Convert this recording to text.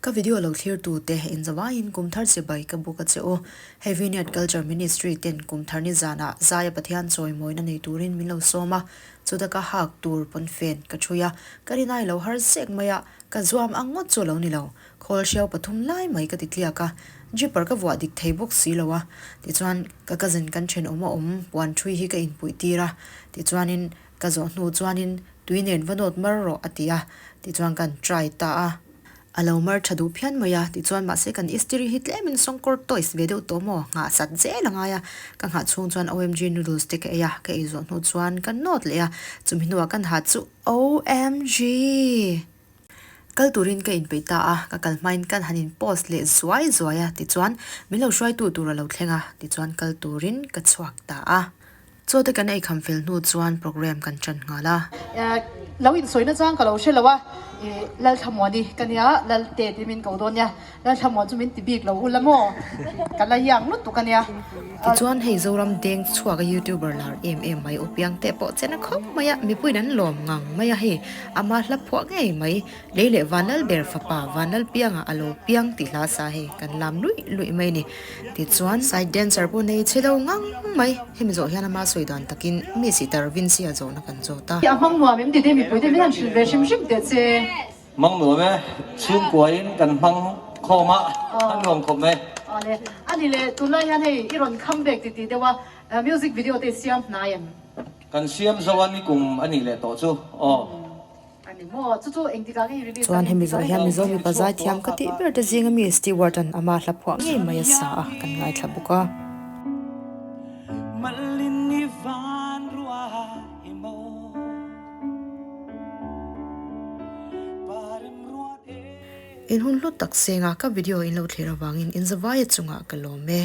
Ka video lo thlir tu te in zavaiin kum thar chibai ka buk a che u. Hei Vineyard Culture Ministry ten kum thar ni zanah Zaia Pathian chawimawina nei turin min lo sawm a, chuta ka hak tur pawnfen ka thui a, ka rinai lo har zek mai a, ka zuam ang ngawt chu a lo ni lo. Khawl hriau pathum lai mai ka ti tliak a, jipper ka vuah dik thei bawk si lo a, tichuan ka cousin kan thenawm a awm puan thui hi ka inpuih tir a, tichuanin ka zawh hnu chuanin tui nen va nawt mar rawh a ti a, tichuan kan try ta a. A lo mar tha duh phian mai a, tichuan mahse kan istiri hi tlemin sawngkawr toys ve deuh tawh maw, nghah sat zel a ngai a, ka nghah chhung chuan OMG noodles te ka ei a, ka ei zawh hnu chuan ka nawt leh a, chumi hnuah kan ha chu OMG! Kal turin ka inpeih ta a, ka kal hmain kan han in post leh zuai zuai a, tichuan min lo hruaitu tur a lo thleng a, tichuan kal turin ka chhuak ta a. Chaw te kan ei kham fel hnu chuan program kan ṭan nghal a. Lo insawina chang ka lo hre lo a, i Lalthlamuani ka nia, Lalte tih min ko dawn nia, Lalthlamuan chu min ti bik lo u la maw, ka la iang lutuk a nia. Tichuan hei Zoram deng chhuak a youtuber lar em em mai u piang teh pawh chen a khawp mai a, mipuiin an lawm ngang mai a hei ama hla phuah ngei mai. Lei leh Vanlal ber fapa Vanlal piangah a lo piang tih hla sa hei kan lam luih luih mai a ni. Tichuan side dancer pawh nei chhe lo ngang mai. Hemi zawh hian ama sawi dan takin mi sitar Vincy-a zawhna kan zawt a. A hmang nuam em tite mipuite min han hrilh ve hrim hrim teh che. Hmang nuam e, chhungkuain kan hmang khawm a, a nuam khawp mai. Awle, a ni leh tunlai hian hei i rawn come back titi deuh a, music video te i siam hnai em? Kan siam zo a, nikum a nih leh tawh chu aw. Chuan hemi zawh hian Mizo mipa zaithiam ka tih ber te zinga mi Stewart an ama hla phuah ngei mai a sa a, kan ngaithla bawk a. In hun hlu tak senga ka video in lo thlir avangin in zavaia chungah ka lawm e.